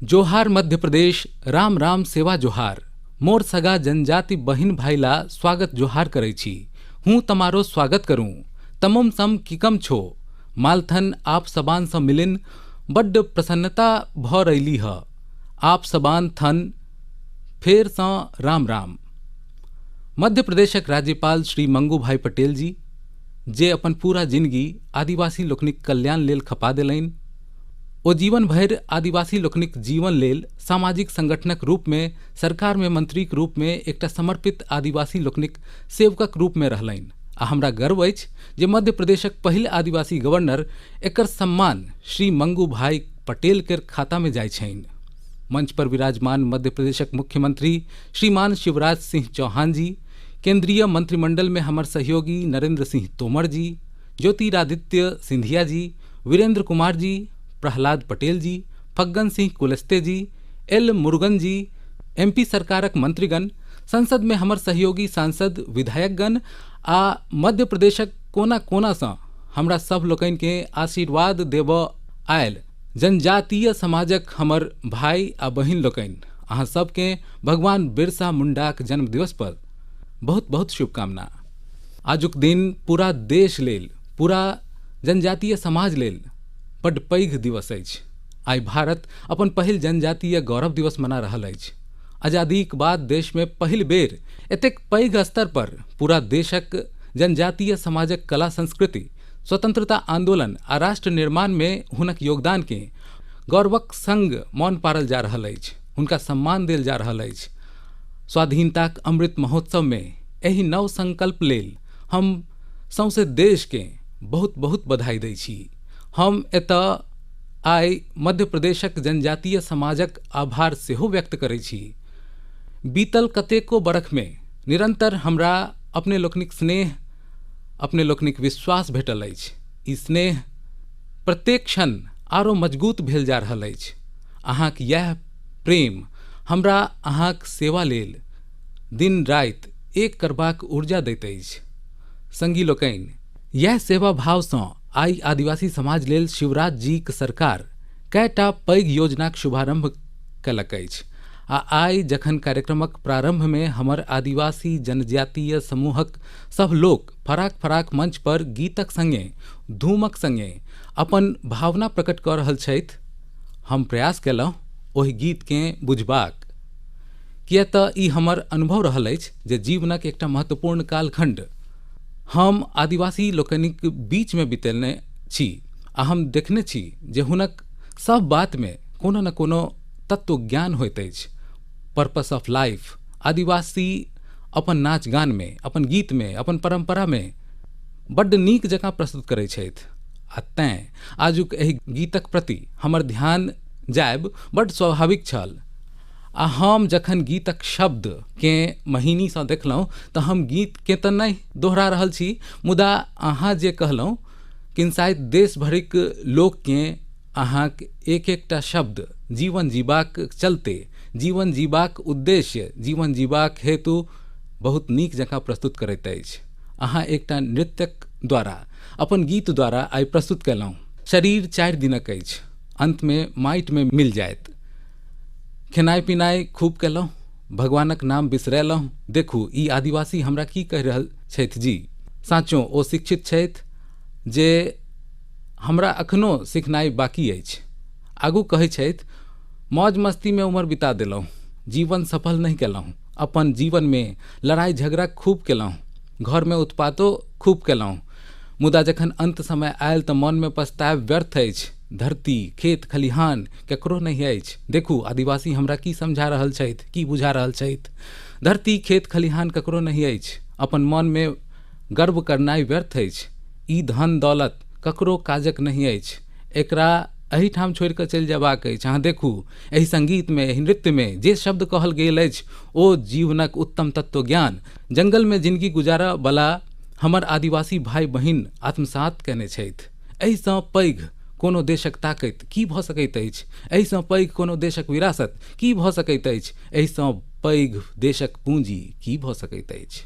जोहार मध्य प्रदेश, राम राम सेवा जोहार। मोर सगा जनजाति बहिन भाईला स्वागत जोहार करै छी। हूँ तमारो स्वागत करूँ। तमम सम किकम छो मालथन आप सबान सँ मिलिन बड्ड प्रसन्नता भ रैली ह। आप सबान थन फेर सँ राम राम। मध्य प्रदेशक राज्यपाल श्री मंगू भाई पटेल जी, जे अपन पूरा जिनगी आदिवासी लोकनिक कल्याण लेल खपा देलनि, ओ जीवन भरि आदिवासी लोकनिक जीवन लेल सामाजिक संगठनक रूपमे, सरकारमे मंत्रीक रूपमे एकटा समर्पित आदिवासी लोकनिक सेवकक रूपमे रहलनि। आ हमरा गर्व अछि जे मध्य प्रदेशक पहिल आदिवासी गवर्नर एकर सम्मान श्री मंगू भाई पटेल केर खातामे जाइ छनि। मंच पर विराजमान मध्य प्रदेशक मुख्यमंत्री श्रीमान शिवराज सिंह चौहान जी, केंद्रीय मंत्रिमंडल में हमर सहयोगी नरेंद्र सिंह तोमर जी, ज्योतिरादित्य सिंधिया जी, वीरेंद्र कुमार जी, प्रहलाद पटेल जी, फग्गन सिंह कुलस्ते जी, एल मुरुगन जी, एमपी सरकारक मंत्रीगण, संसद में हमर सहयोगी सांसद विधायकगण आ मध्य प्रदेशक कोना कोनासँ हमरा सभ लोकनिकेँ आशीर्वाद देबऽ आयल जनजातीय समाजक हमर भाइ आ बहिन लोकनि, अहाँ सबकेँ भगवान बिरसा मुण्डाक जन्मदिवस पर बहुत बहुत शुभकामना। आजुक दिन पूरा देश लेल, पूरा जनजातीय समाज लेल बड्ड पैघ दिवस अछि। आइ भारत अपन पहिल जनजातीय गौरव दिवस मना रहल अछि। आजादीक बाद देशमे पहिल बेर एतेक पैघ स्तर पर पूरा देशक जनजातीय समाजक कला संस्कृति, स्वतंत्रता आंदोलन आ राष्ट्र निर्माणमे हुनक योगदानकेँ गौरवक संग मोन पाड़ल जा रहल अछि, हुनका सम्मान देल जा रहल अछि। स्वाधीनताक अमृत महोत्सवमे एहि नव संकल्प लेल हम सौंसे देशकेँ बहुत बहुत बधाई दै छी। हम एतऽ आइ मध्य प्रदेशक जनजातीय समाजक आभार सेहो व्यक्त करै छी। बीतल कतेको बरखमे निरन्तर हमरा अपने लोकनिक स्नेह, अपने लोकनिक विश्वास भेटल अछि। ई स्नेह प्रत्येक क्षण आरो मजगूत भेल जा रहल अछि। अहाँक इएह प्रेम हमरा अहाँक सेवा लेल दिन राति एक करबाक ऊर्जा दैत अछि। संगी लोकनि, इएह सेवा भावसँ आइ आदिवासी समाज लेल शिवराज जीक सरकार कएटा पैघ योजनाक शुभारंभ कयलक अछि। आ आइ जखन कार्यक्रमक प्रारंभमे हमर आदिवासी जनजातीय समूहक सभ लोक फराक फराक मंच पर गीतक संगे, धूमक संगे अपन भावना प्रकट कऽ रहल छथि, हम प्रयास कयलहुँ ओहि गीतकेँ बुझबाक, किएक तऽ ई हमर अनुभव रहल अछि जे जीवनक एकटा महत्वपूर्ण कालखण्ड हम आदिवासी लोकनिक बीचमे बितेने छी आ हम देखने छी जे हुनक सभ बातमे कोनो ने कोनो तत्वज्ञान होइत अछि। पर्पस ऑफ लाइफ आदिवासी अपन नाच गानमे, अपन गीतमे, अपन परम्परामे बड्ड नीक जकाँ प्रस्तुत करै छथि आ तैँ आजुक एहि गीतक प्रति हमर ध्यान जायब बड्ड स्वाभाविक छल। आ हम जखन गीतक शब्दकेँ महीनीसँ देखलहुँ तऽ हम गीतकेँ तऽ नहि दोहरा रहल छी, मुदा अहाँ जे कहलहुँ किनसाइत देश भरिक लोककेँ अहाँक एक एकटा शब्द जीवन जीबाक चलते, जीवन जीबाक उद्देश्य, जीवन जीबाक हेतु बहुत नीक जकाँ प्रस्तुत करैत अछि। अहाँ एकटा नृत्यक द्वारा, अपन गीत द्वारा आइ प्रस्तुत कयलहुँ। शरीर 4 दिनक अछि, अन्तमे माटिमे मिल जायत। खेनाइ पिनाइ खूब कयलहुँ, भगवानक नाम बिसरेलहुँ। देखू ई आदिवासी हमरा की कहि रहल छथि जी। साँचो ओ शिक्षित छथि जे हमरा अखनो सिखनाइ बाकी अछि। आगू कहै छथि, मौज मस्तीमे उमर बिता देलहुँ, जीवन सफल नहि कयलहुँ, अपन जीवनमे लड़ाइ झगड़ा खूब कयलहुँ, घरमे उत्पातो खूब कयलहुँ, मुदा जखन अन्त समय आयल तऽ मनमे पछतायब व्यर्थ अछि। धरती, खेत खलिहान ककरो नहि अछि। देखू आदिवासी हमरा की समझा रहल छथि, की बुझा रहल छथि। धरती, खेत खलिहान ककरो नहि अछि। अपन मनमे गर्व करनाइ व्यर्थ अछि। ई धन दौलत ककरो काजक नहि अछि। एकरा एहिठाम छोड़ि कऽ चलि जयबाक अछि। अहाँ देखू, एहि संगीतमे, एहि नृत्यमे जे शब्द कहल गेल अछि ओ जीवनक उत्तम तत्वज्ञान जंगलमे जिनगी गुजारऽ बला हमर आदिवासी भाइ बहिन आत्मसात कयने छथि। एहिसँ पैघ कोनो देशक ताकति की भऽ सकैत अछि? एहिसँ पैघ कोनो देशक विरासत की भऽ सकैत अछि? एहिसँ पैघ देशक पूँजी की भऽ सकैत अछि?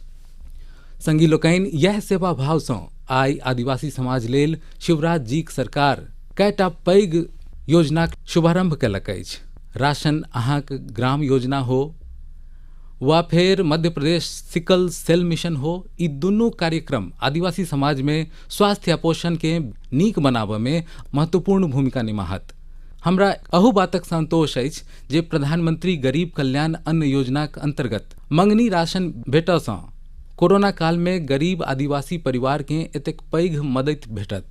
संगी लोकनि, इएह सेवा भावसँ आइ आदिवासी समाज लेल शिवराज जीक सरकार कएटा पैघ योजनाक शुभारंभ कयलक अछि। राशन अहाँक ग्राम योजना हो वा फेर Madhya Pradesh sickle cell mission हो, ई दुनू कार्यक्रम आदिवासी समाजमे स्वास्थ्य आ पोषणके नीक बनाबऽमे महत्वपूर्ण भूमिका निमाहत। हमरा अहू बातक संतोष अछि जे प्रधानमंत्री गरीब कल्याण अन्न योजनाक अंतर्गत मंगनी राशन भेटऽसँ कोरोना कालमे गरीब आदिवासी परिवारकेँ एतेक पैघ मदति भेटत।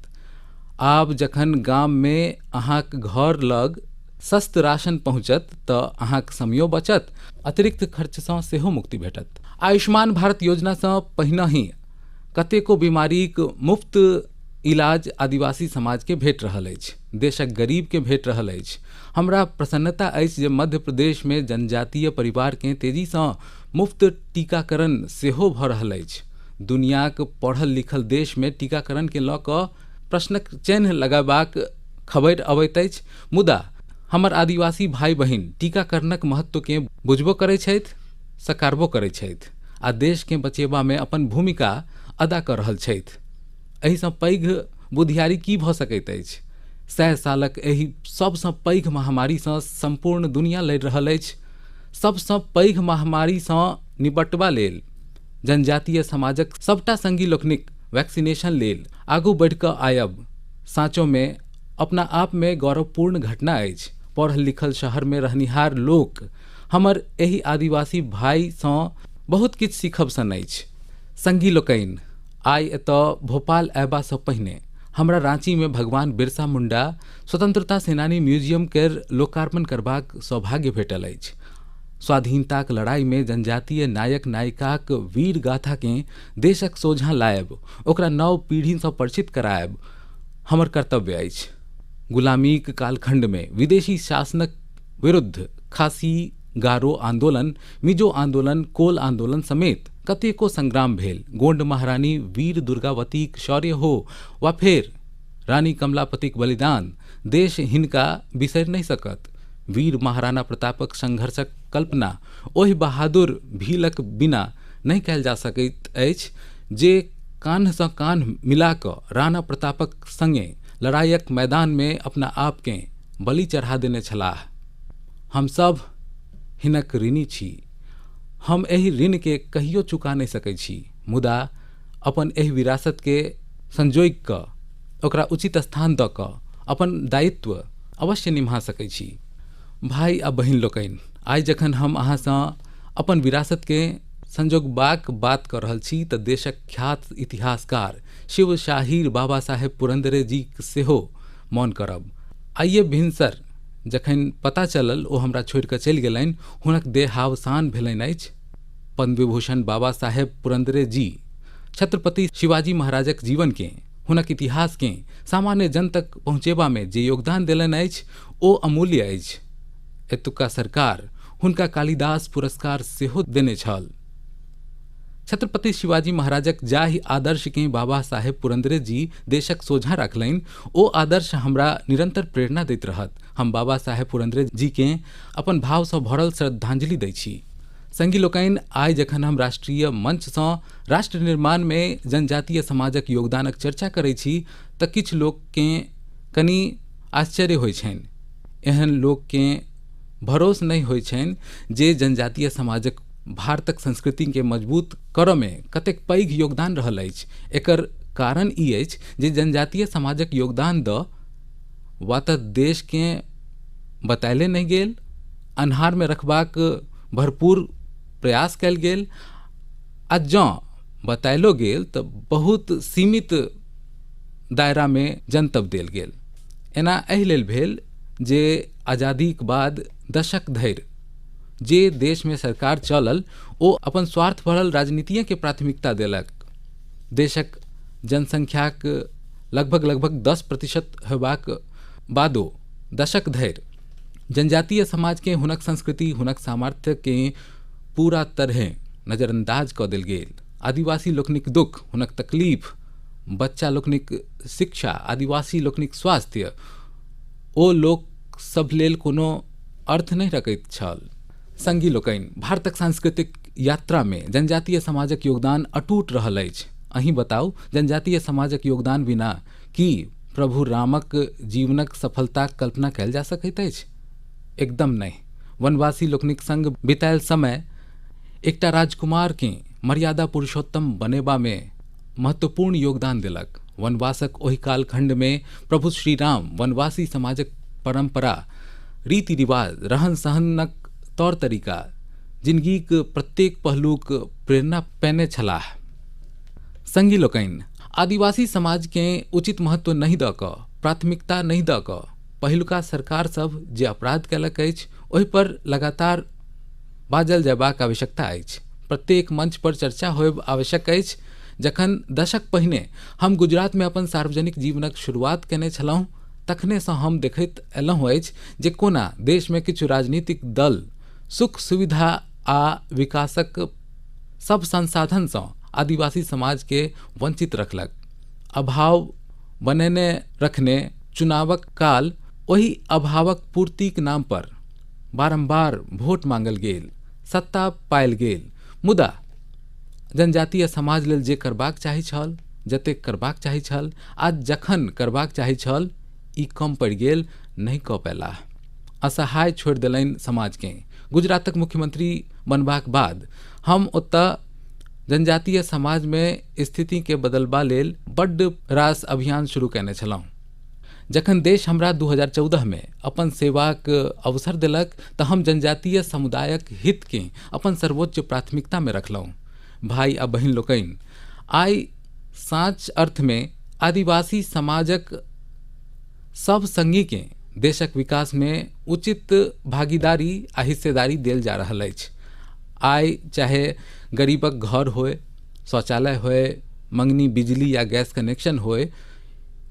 आब जखन गाममे अहाँक घर लग सस्त राशन पहुँचत तऽ अहाँक समयो बचत, अतिरिक्त खर्चसँ सेहो मुक्ति भेटत। आयुष्मान भारत योजनासँ पहिनहि कतेको बीमारीक मुफ्त इलाज आदिवासी समाजके भेट रहल अछि, देशक गरीबके भेट रहल अछि। हमरा प्रसन्नता अछि जे मध्य प्रदेशमे जनजातीय परिवारकेँ तेजीसँ मुफ्त टीकाकरण सेहो भऽ रहल अछि। दुनियाक पढ़ल लिखल देशमे टीकाकरणके लऽ कऽ प्रश्नक चिन्ह लगेबाक खबरि अबैत अछि, मुदा हमर आदिवासी भाइ बहिन टीकाकरणक महत्वके बुझबो करै छथि, सकारबो करै छथि आ देशके बचेबामे अपन भूमिका अदा कऽ रहल छथि। एहिसँ पैघ बुधियारी की भऽ सकैत अछि? 100 सालक एहि सबसँ पैघ महामारीसँ सम्पूर्ण दुनिया लड़ि रहल अछि। सबसँ पैघ महामारीसँ निपटबा लेल जनजातीय समाजक सबटा संगी लोकनिक वैक्सीनेशन लेल आगू बढ़ि कऽ आयब साँचोमे अपना आपमे गौरवपूर्ण घटना अछि। पढ़ल लिखल शहरमे रहनिहार लोक हमर एहि आदिवासी भाइसँ बहुत किछु सीखब सन अछि। संगी लोकनि, आइ एतऽ भोपाल अयबासँ पहिने हमरा राँचीमे भगवान बिरसा मुंडा स्वतंत्रता सेनानी म्यूजियम केर लोकार्पण करबाक सौभाग्य भेटल अछि। स्वाधीनताक लड़ाइमे जनजातीय नायक नायिकाक वीर गाथाकेँ देशक सोझाँ लायब, ओकरा नव पीढ़ीसँ परिचित करायब हमर कर्तव्य अछि। गुलामीक कालखंडमे विदेशी शासनक विरुद्ध खासी गारो आंदोलन, मिजो आंदोलन, कोल आंदोलन समेत कतेको संग्राम भेल। गोंड महारानी वीर दुर्गावतीक शौर्य हो वा फेर रानी कमलापतिक बलिदान, देश हिनका बिसरि नहि सकत। वीर महाराणा प्रतापक संघर्षक कल्पना ओहि बहादुर भीलक बिना नहि कयल जा सकैत अछि जे कान्हसँ कान्ह मिला कऽ राणा प्रतापक संगे लड़ाइक मैदानमे अपना आपकेँ बलि चढ़ा देने छलाह। हमसभ हिनक ऋणी छी। हम एहि ऋणके कहियो चुका नहि सकै छी, मुदा अपन एहि विरासतके संजोगि कऽ ओकरा उचित स्थान दऽ कऽ अपन दायित्व अवश्य निभा सकै छी। भाइ आ बहिन लोकनि, आइ जखन हम अहाँसँ अपन विरासतके संजोगबाक बात कऽ रहल छी तऽ देशक ख्यात इतिहासकार शिवशाहीर बाबा साहेब पुरंदरे जीक सेहो मोन करब। आइए भिनसर जखन पता चलल ओ हमरा छोड़ि कऽ चलि गेलनि, हुनक देहावसान भेलनि अछि। पद्मविभूषण बाबा साहेब पुरंदरे जी छत्रपति शिवाजी महाराजक जीवनके, हुनक इतिहासके सामान्य जन तक पहुँचेबामे जे योगदान देलनि अछि ओ अमूल्य अछि। एतुक्का सरकार हुनका कालिदास पुरस्कार सेहो देने छल। छत्रपति शिवाजी महाराजक जाहि आदर्शकेँ बाबा साहेब पुरंदरे जी देशक सोझाँ रखलनि, ओ आदर्श हमरा निरंतर प्रेरणा दैत रहत। हम बाबा साहेब पुरंदरे जीकेँ अपन भावसँ भरल श्रद्धांजलि दै छी। संगी लोकनि, आइ जखन हम राष्ट्रीय मंचसँ राष्ट्र निर्माणमे जनजातीय समाजक योगदानक चर्चा करै छी तऽ किछु लोककेँ कनि आश्चर्य होइ छनि। एहन लोककेँ भरोस नहि होइ छनि जे जनजातीय समाजक भारतक संस्कृतिके मजबूत करऽमे कतेक पैघ योगदान रहल अछि। एकर कारण ई अछि जे जनजातीय समाजक योगदान दऽ वा तऽ देशकेँ बतायले नहि गेल, अन्हारमे रखबाक भरपूर प्रयास कयल गेल, आ जँ बतायलो गेल तऽ बहुत सीमित दायरामे जनतब देल गेल। एना एहि लेल भेल जे आजादीक बाद दशक धरि जे देशमे सरकार चलल ओ अपन स्वार्थ भरल राजनीतिएके प्राथमिकता देलक। देशक जनसंख्याक लगभग लगभग 10% होयबाक बादो दशक धरि जनजातीय समाजके हुनक संस्कृति, हुनक सामर्थ्यके पूरा तरहे नजरअंदाज कऽ देल गेल। आदिवासी लोकनिक दुख, हुनक तकलीफ, बच्चा लोकनिक शिक्षा, आदिवासी लोकनिक स्वास्थ्य ओ लोक सभ लेल कोनो अर्थ नहि रखैत छल। संगी लोकनि, भारतक सांस्कृतिक यात्रामे जनजातीय समाजक योगदान अटूट रहल अछि। अहीं बताउ, जनजातीय समाजक योगदान बिना की प्रभु रामक जीवनक सफलताक कल्पना कयल जा सकैत अछि? एकदम नहि। वनवासी लोकनिक संग बितायल समय एकटा राजकुमारकेँ मर्यादा पुरुषोत्तम बनेबामे महत्वपूर्ण योगदान देलक। वनवासक ओहि कालखण्डमे प्रभु श्रीराम वनवासी समाजक परम्परा, रीति रिवाज, रहन सहनक तौर तरीका, जिनगीक प्रत्येक पहलूक प्रेरणा पेने छलाह। संगी लोकनि, आदिवासी समाजकेँ उचित महत्व नहि दऽ कऽ, प्राथमिकता नहि दऽ कऽ पहिलुका सरकार सभ जे अपराध कयलक अछि ओहि पर लगातार बाजल जयबाक आवश्यकता अछि। प्रत्येक मंच पर चर्चा होयब आवश्यक अछि। जखन दशक पहिने हम गुजरातमे अपन सार्वजनिक जीवनक शुरुआत कयने छलहुँ तखनेसँ हम देखैत अयलहुँ अछि जे कोना देशमे किछु राजनीतिक दल सुख सुविधा आ विकासक सभ संसाधनसँ आदिवासी समाजके वंचित रखलक। अभाव बनेने रखने चुनावक काल ओहि अभावक पूर्तिक नाम पर बारम्बार वोट मांगल गेल, सत्ता पायल गेल, मुदा जनजातीय समाज लेल जे करबाक चाही छल, जतेक करबाक चाही छल आ जखन करबाक चाही छल, ई कम पड़ि गेल, नहि कऽ पयलाह। असहाय छोड़ि देलनि समाजकेँ। गुजरातक मुख्यमंत्री बनबाक बाद हम ओतय जनजातीय समाजमे स्थितिके बदलबा लेल बड्ड रास अभियान शुरू कयने छलहुँ। जखन देश हमरा 2014 मे अपन सेवाक अवसर देलक तऽ हम जनजातीय समुदायक हितकेँ अपन सर्वोच्च प्राथमिकतामे रखलहुँ। भाइ आ बहिन लोकनि, आइ साँच अर्थमे आदिवासी समाजक सभ संगीकेँ देशक विकासमे उचित भागीदारी आ हिस्सेदारी देल जा रहल अछि। आइ चाहे गरीबक घर होय, शौचालय होय, मंगनी बिजली या गैस कनेक्शन होय,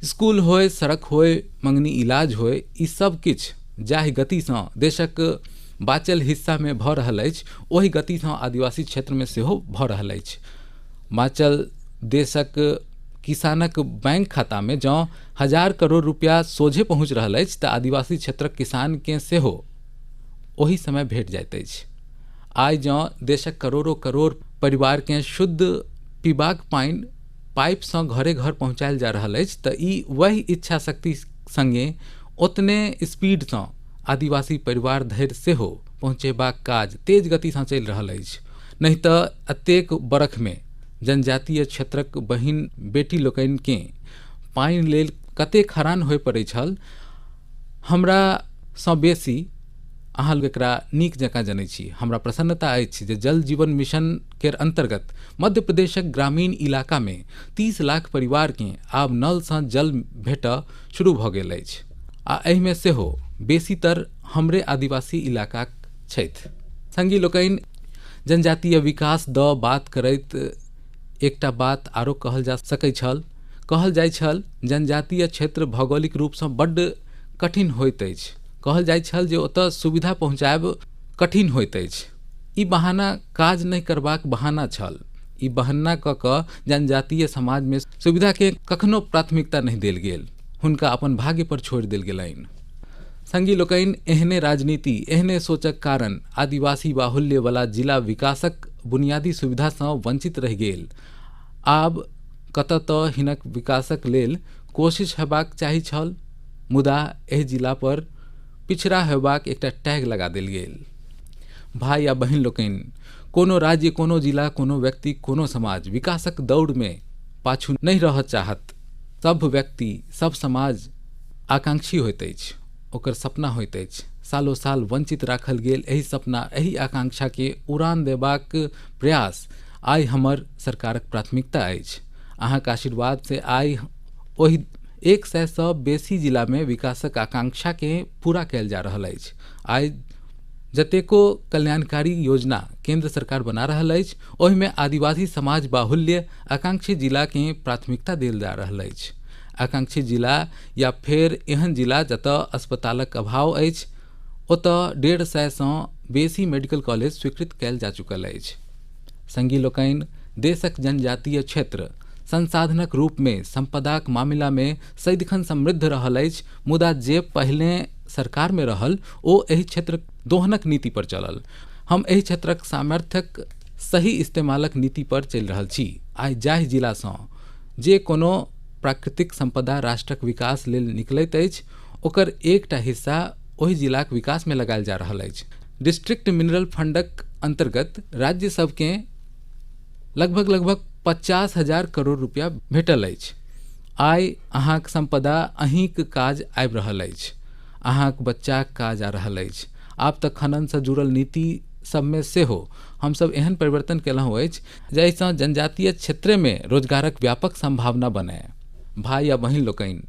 स्कूल होय, सड़क होय, मंगनी इलाज होय, ई सब किछु जाहि गतिसँ देशक बाचल हिस्सामे भऽ रहल अछि ओहि गतिसँ आदिवासी क्षेत्रमे सेहो भऽ रहल अछि। बाचल देशक किसानक बैंक खातामे जँ 1000 करोड़ रुपया सोझे पहुँचि रहल अछि तऽ आदिवासी क्षेत्रक किसानकेँ सेहो ओहि समय भेट जाइत अछि। आइ जँ देशक करोड़ो करोड़ परिवारकेँ शुद्ध पीबाक पानि पाइपसँ घरे घर पहुँचायल जा रहल अछि तऽ ई वएह इच्छा शक्ति सङ्गे ओतने स्पीडसँ आदिवासी परिवार धरि सेहो पहुँचेबाक काज तेज गतिसँ चलि रहल अछि। नहि तऽ एतेक बरखमे जनजातीय क्षेत्रक बहिन बेटी लोकनिकेँ पानि लेल कतेक हरान होय पड़ैत छल, हमरासँ बेसी अहाँ लोग एकरा नीक जकाँ जनै छी। हमरा प्रसन्नता अछि जे जल जीवन मिशन केर अन्तर्गत मध्य प्रदेशक ग्रामीण इलाकामे 30 लाख परिवारकेँ आब नलसँ जल भेटय शुरू भऽ गेल अछि आ एहिमे सेहो बेसीतर हमरे आदिवासी इलाकाक छथि। संगी लोकनि, जनजातीय विकास दऽ बात करैत एकटा बात आरो कहल जा सकैत छल। कहल जाइत छल जनजातीय क्षेत्र भौगोलिक रूपसँ बड्ड कठिन होइत अछि। कहल जाइत छल जे ओतय सुविधा पहुँचायब कठिन होइत अछि। ई बहाना काज नहि करबाक बहाना छल। ई बहाना कऽ कऽ जनजातीय समाजमे सुविधाके कखनो प्राथमिकता नहि देल गेल, हुनका अपन भाग्य पर छोड़ि देल गेलनि। संगी लोकनि, एहने राजनीति, एहने सोचक कारण आदिवासी बाहुल्यवला जिला विकासक बुनियादी सुविधासँ वंचित रहि गेल। आब कतऽ तऽ हिनक विकासक लेल कोशिश हेबाक चाही छल, मुदा एहि जिला पर पिछड़ा होयबाक एकटा टैग लगा देल गेल। भाइ आ बहिन लोकनि, कोनो राज्य, कोनो जिला, कोनो व्यक्ति, कोनो समाज विकासक दौड़मे पाछू नहि रहऽ चाहत। सभ व्यक्ति, सभ समाज आकांक्षी होइत अछि, ओकर सपना होइत अछि। सालो साल वंचित राखल गेल एहि सपना, एहि आकांक्षाके उड़ान देबाक प्रयास आइ हमर सरकारक प्राथमिकता अछि। अहाँक आशीर्वाद से आइ ओहि 100सँ बेसी जिलामे विकासक आकांक्षाके पूरा कयल जा रहल अछि। आइ जतेको कल्याणकारी योजना केंद्र सरकार बना रहल अछि ओहिमे आदिवासी समाज बाहुल्य आकांक्षी जिलाके प्राथमिकता देल जा रहल अछि। आकांक्षी जिला या फेर एहन जिला जतय अस्पतालक अभाव अछि ओतय 150सँ बेसी मेडिकल कॉलेज स्वीकृत कयल जा चुकल अछि। संगी लोकनि, देशक जनजातीय क्षेत्र संसाधनक रूपमे सम्पदाक मामिलामे सदिखन समृद्ध रहल अछि, मुदा जे पहिले सरकारमे रहल ओ एहि क्षेत्रक दोहनक नीति पर चलल। हम एहि क्षेत्रक सामर्थ्यक सही इस्तेमालक नीति पर चलि रहल छी। आइ जाहि जिलासँ जे कोनो प्राकृतिक सम्पदा राष्ट्रक विकास लेल निकलैत अछि ओकर एकटा हिस्सा ओहि जिलाक विकासमे लगायल जा रहल अछि। डिस्ट्रिक्ट मिनरल फंडक अंतर्गत राज्य सभकेँ लगभग लगभग 50,000 करोड़ रुपया भेटल अछि। आइ अहाँक सम्पदा अहीँक काज आबि रहल अछि, अहाँक बच्चाक काज आ रहल अछि। आब तऽ खननसँ जुड़ल नीति सभमे सेहो हमसभ एहन परिवर्तन केलहुँ अछि जाहिसँ जनजातीय क्षेत्रमे रोजगारक व्यापक सम्भावना बनय। भाइ आ बहिन लोकनि,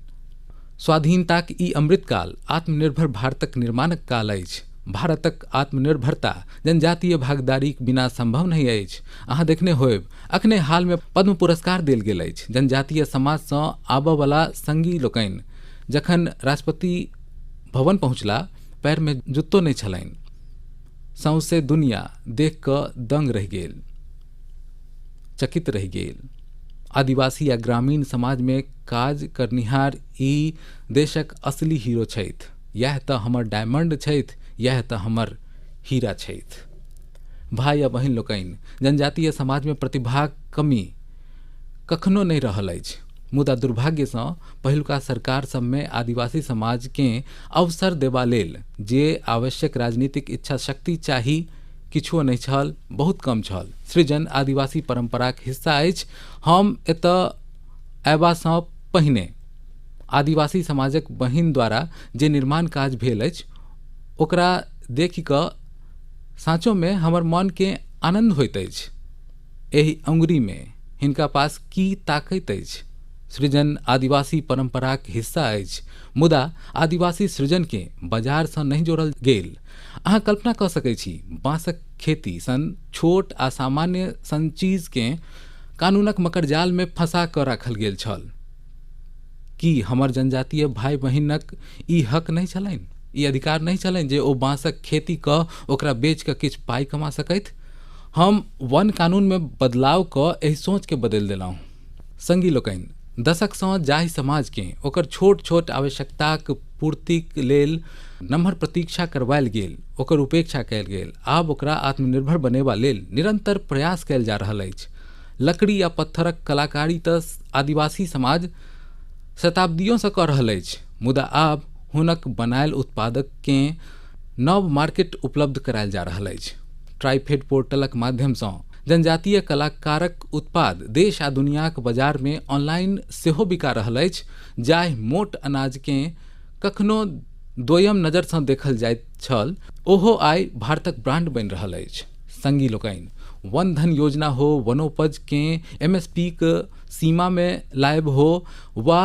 स्वाधीनताक ई अमृतकाल आत्मनिर्भर भारतक निर्माणक काल अछि। भारतक आत्मनिर्भरता जनजातीय भागीदारीक बिना संभव नहि अछि। अहाँ देखने होयब, अखने हालमे पद्म पुरस्कार देल गेल अछि। जनजातीय समाजसँ आबयवला संगी लोकनि जखन राष्ट्रपति भवन पहुँचला, पैरमे जुत्तो नहि छलनि। सौंसे दुनिया देख कऽ दंग रहि गेल, चकित रहि गेल। आदिवासी आ ग्रामीण समाजमे काज करनिहार ई देशक असली हीरो छथि। इएह तऽ हमर डायमंड छथि, इएह तऽ हमर हीरा छथि। भाइ आ बहिन लोकनि, जनजातीय समाजमे प्रतिभाक कमी कखनो नहि रहल अछि, मुदा दुर्भाग्यसँ पहिलुका सरकार सभमे आदिवासी समाजकेँ अवसर देबा लेल जे आवश्यक राजनीतिक इच्छा शक्ति चाही, किछुओ नहि छल, बहुत कम छल। सृजन आदिवासी परम्पराक हिस्सा अछि। हम एतय अयबासँ पहिने आदिवासी समाजक बहिन द्वारा जे निर्माण काज भेल अछि ओकरा देखि कऽ साँचोमे हमर मनके आनन्द होइत अछि। एहि अङ्गुरीमे हिनका पास की ताकत अछि? सृजन आदिवासी परम्पराक हिस्सा अछि, मुदा आदिवासी सृजनकेँ बाजारसँ नहि जोड़ल गेल। अहाँ कल्पना कऽ सकैत छी, बाँसक खेती सन छोट आ सामान्य सन चीजकेँ कानूनक मकड़जालमे फँसा कऽ राखल गेल छल। की हमर जनजातीय भाइ बहिनक ई हक नहि छलनि, ई अधिकार नहि छलनि जे ओ बाँसक खेती कऽ ओकरा बेच कऽ किछु पाइ कमा सकथि? हम वन कानूनमे बदलाव कऽ एहि सोचके बदलि देलहुँ। संगी लोकनि, दशकसँ जाहि समाजकेँ ओकर छोट छोट आवश्यकताक पूर्तिक लेल नम्हर प्रतीक्षा करवायल गेल, ओकर उपेक्षा कयल गेल, आब ओकरा आत्मनिर्भर बनेबा लेल निरंतर प्रयास कयल जा रहल अछि। लकड़ी आ पत्थरक कलाकारी तऽ आदिवासी समाज शताब्दियोसँ कऽ रहल अछि, मुदा आब हुनक बनायल उत्पादककेँ नव मार्केट उपलब्ध करायल जा रहल अछि। ट्राइफेड पोर्टलक माध्यमसँ जनजातीय कलाकारक उत्पाद देश आ दुनियाक बाजारमे ऑनलाइन सेहो बिका रहल अछि। जाहि मोट अनाजकेँ कखनो दोयम नजरसँ देखल जाइत छल, ओहो आइ भारतक ब्रांड बनि रहल अछि। संगी लोकनि, वन धन योजना हो, वनोपजकेँ एमएसपीक सीमामे लायब हो वा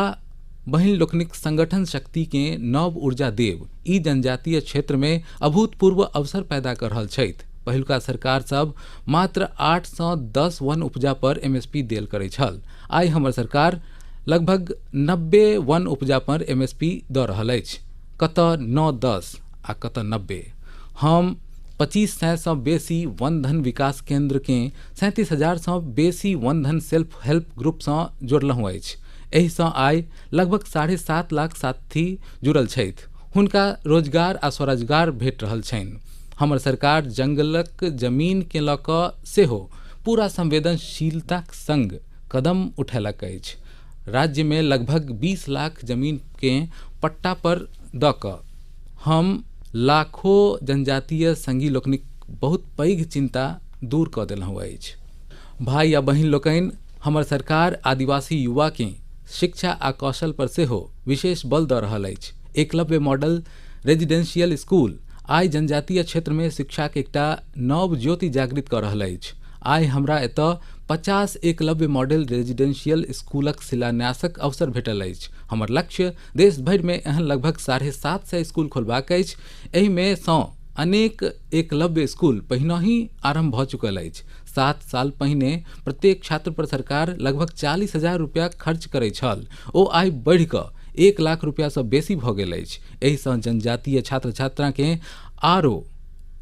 बहिन लोकनिक संगठन शक्तिकेँ नव ऊर्जा देब, ई जनजातीय क्षेत्रमे अभूतपूर्व अवसर पैदा कऽ रहल छथि। पहिलुका सरकार सब मात्र 8 सँ 10 वन उपजा पर एमएसपी देल करै छल। आइ हमर सरकार लगभग 90 वन उपजा पर एमएसपी दऽ रहल अछि, कतऽ 9 10 आ कतऽ 90। हम 2500 सँ बेसी वन धन विकास केंद्रकेँ 37,000 सँ बेसी वन धन सेल्फ हेल्प ग्रुपसँ जोड़लहुँ अछि। एहिसँ आइ लगभग 7.5 लाख साथी जुड़ल छथि। हुनका रोजगार आ स्वरोजगार भेट रहल छनि। हमर सरकार जंगलक जमीनकेँ लऽ कऽ सेहो पूरा संवेदनशीलताक संग कदम उठेलक अछि। राज्यमे लगभग 20 लाख जमीनकेँ पट्टा पर दऽ कऽ हम लाखो जनजातीय संगी लोकनिक बहुत पैघ चिंता दूर कऽ देलहुँ अछि। भाइ आ बहिन लोकनि, हमर सरकार आदिवासी युवाकेँ शिक्षा आ कौशल पर सेहो विशेष बल दऽ रहल अछि। Eklavya model residential school I जनजातीय क्षेत्रमे शिक्षाक एकटा नव ज्योति जागृत कऽ रहल अछि। आइ हमरा एतय 50 एकलव्य मॉडल रेजिडेंशियल स्कूलक शिलान्यासक अवसर भेटल अछि। हमर लक्ष्य देश भरिमे एहन लगभग 750 स्कूल खोलबाक अछि। एहिमे सँ अनेक एकलव्य स्कूल पहिनहि आरम्भ भऽ चुकल अछि। 7 साल पहिने प्रत्येक छात्र पर सरकार लगभग 40,000 रुपया खर्च करैत छल, ओ आइ बढ़ि कऽ 1 लाख रुपयासँ बेसी भऽ गेल अछि। एहिसँ जनजातीय छात्र छात्राकेँ आरो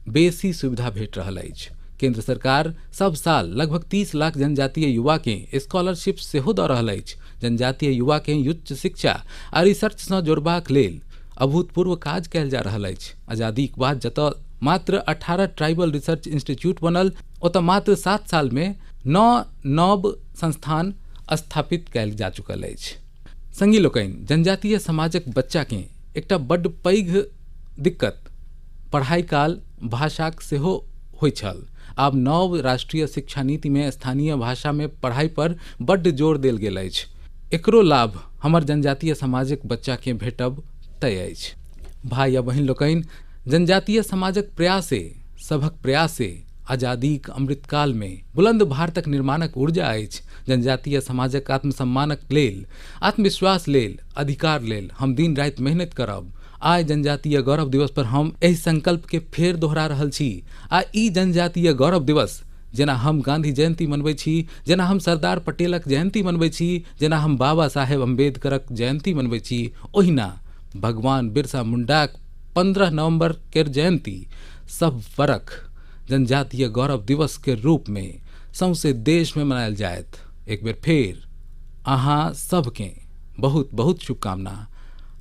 बेसी सुविधा भेट रहल अछि। केंद्र सरकार सब साल लगभग 30 लाख जनजातीय युवाकेँ स्कॉलरशिप सेहो दऽ रहल अछि। जनजातीय युवाकेँ उच्च शिक्षा आ रिसर्चसँ जोड़बाक लेल अभूतपूर्व काज कयल जा रहल अछि। आजादीक बाद जतय मात्र 18 ट्राइबल रिसर्च इंस्टीट्यूट बनल, ओतय मात्र 7 सालमे 9 नव संस्थान स्थापित कयल जा चुकल अछि। संगी लोकनि, जनजातीय समाजक बच्चाकेँ एकटा बड्ड पैघ दिक्कत पढ़ाइ काल भाषाक सेहो होइत छल। आब नव राष्ट्रीय शिक्षा नीतिमे स्थानीय भाषामे पढ़ाइ पर बड्ड जोर देल गेल अछि। एकरो लाभ हमर जनजातीय समाजक बच्चाकेँ भेटब तय अछि। भाइ आ बहिन लोकनि, जनजातीय समाजक प्रयासे, सभक प्रयासे आजादीक अमृतकालमे बुलंद भारतक निर्माणक ऊर्जा अछि। जनजातीय समाजक आत्मसम्मानक लेल, आत्मविश्वास लेल, अधिकार लेल हम दिन राति मेहनत करब। आइ जनजातीय गौरव दिवस पर हम एहि संकल्पके फेर दोहरा रहल छी आ ई जनजातीय गौरव दिवस जेना हम गांधी जयंती मनबै छी, जेना हम सरदार पटेलक जयंती मनबै छी, जेना हम बाबा साहेब अम्बेडकरक जयंती मनबै छी, ओहिना भगवान बिरसा मुंडाक 15 नवंबर केर जयंती सब बरख जनजातीय गौरव दिवस के रूप में सौंसे देश में मनायल जायत। एक बेर फेर अहाँ सबके बहुत बहुत शुभकामना।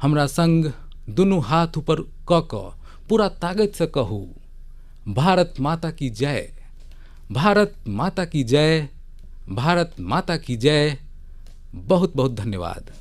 हमरा संग दुनू हाथ ऊपर कऽ कऽ पूरा ताकत से कहू, भारत माता की जय, भारत माता की जय, भारत माता की जय। बहुत बहुत धन्यवाद।